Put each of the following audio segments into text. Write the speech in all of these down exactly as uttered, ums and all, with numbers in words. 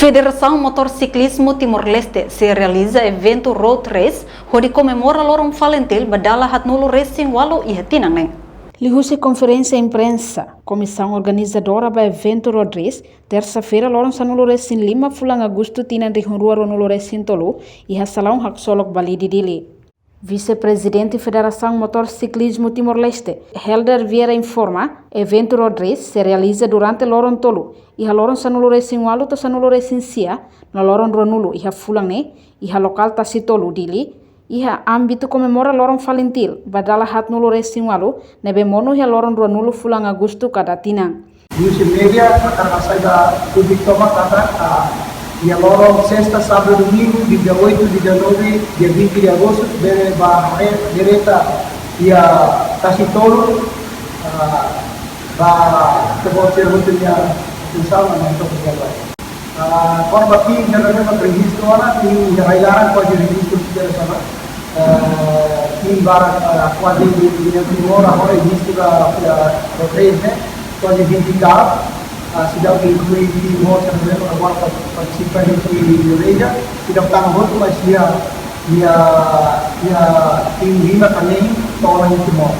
Federasaun Motor Siklizmu Timor-Leste sei realiza eventu road race hodi komemora loron FALINTIL ba dala haatnulu resin ualu iha tinan ne'e. Liuhusi konferénsia imprensa, komisaun organizadora ba eventu road race, tersa-feira loron sanulu resin lima fulan Agostu tinan rihun rua ruanulu resin tolu, iha salaun haksolok Balide Dili. Vise-Prezidente Federasaun Motor Siklizmu Timor-Leste, Helder Vieira informa, eventu road race sei realiza durante loron tolu, iha loron sanulu resin ualu to'o sanulu resin sia, no loron ruanulu iha fulan ne'e, iha lokál Tasi Tolu Dili, iha ámbitu komemora loron FALINTIL ba dala haatnulu resin ualu, ne'ebé monu iha loron ruanulu fulan Agostu kada tinan. Liuhusi média, hakarak hasai ba públiku tomak katak, ah, iha loron sesta, sábadu, domingu, dia oito, dia nove, dia vinte de agosto, bele bá haree direta iha Tasi Tolu, ah, ba tebol sira hotu nia atensaun, no to'o iha. Ah, kona-ba tim sira ne'ebé mak rejistu ona, tim iha rai-laran kuaze rejistu sira hanesan ne'e. Ah, tim barak, ah, kuaze di, di, di Timor, agora rejistu ba, ah, road race ne'e, kuaze vinte e tal. Ah, seidauk inklui tim hotu sira ne'ebé mak agora pa-, partisipa iha Indonézia, seidauk tama hotu, mas iha, iha, iha tim lima ka neen to'o ona iha Timor.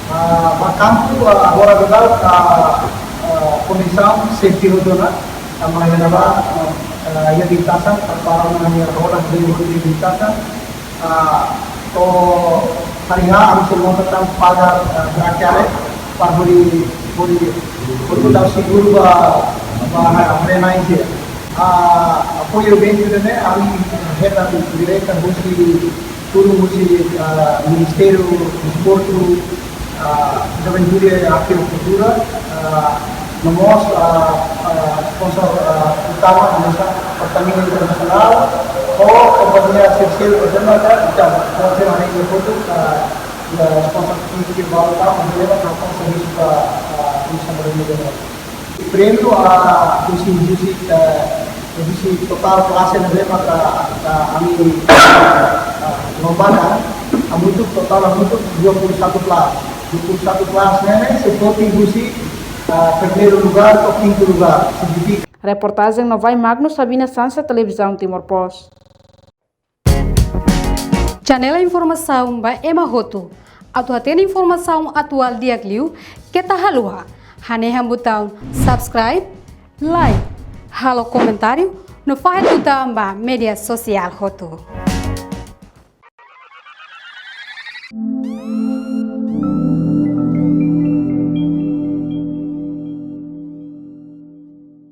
Ah, ba kampu, ah, agora daudaun, ah, ah, kondisaun safety hotu ona, tanba iha ne'ebá, ah, ah, iha lintasan, prepara ona nia roda, bele hotu iha lintasan. Ah, to'o hari H, ami sei monta tan pagar, ah, drag carriage, para hodi, hodi, hodi tau seguru ba, ba, ba, ba, ba, ba, ah, apoiu eventu ne'e, ami hetan direta husi turun husi, ah, Ministériu Desportu, ah, Juventude no Kultura, ah, no mós, ah, ah, sponsor, ah, utama, hanesan Pertamina Internasionál, ho kompañia terseira, por ezemplu, ka, ita, pode ser, ah, iha foto, ah, iha sponsor ke, ke baru, ka, maibé leva para servisu ba, ah, Komisaun Permanente. Prémiu, ah, husi, husi, eh, husi totál klase ne'ebé maka, ah, ami, ah, lomba ne'e, hamutuk totál hamutuk dua puluh satu kelas. Dua puluh satu kelas ne'e, ne'e sei foti husi, ah, primeiru lugár to'o kintu lugár, signifika. Reportajen Novai Magno, Sabina Sansa, Televizaun Timor Post. Janela informasaun ba ema hotu. Atu hatene informasaun atuál di'ak liu, keta haluha hanehan butaun subscribe, like, halo komentáriu, no fahe tutan ba média sosiál hotu.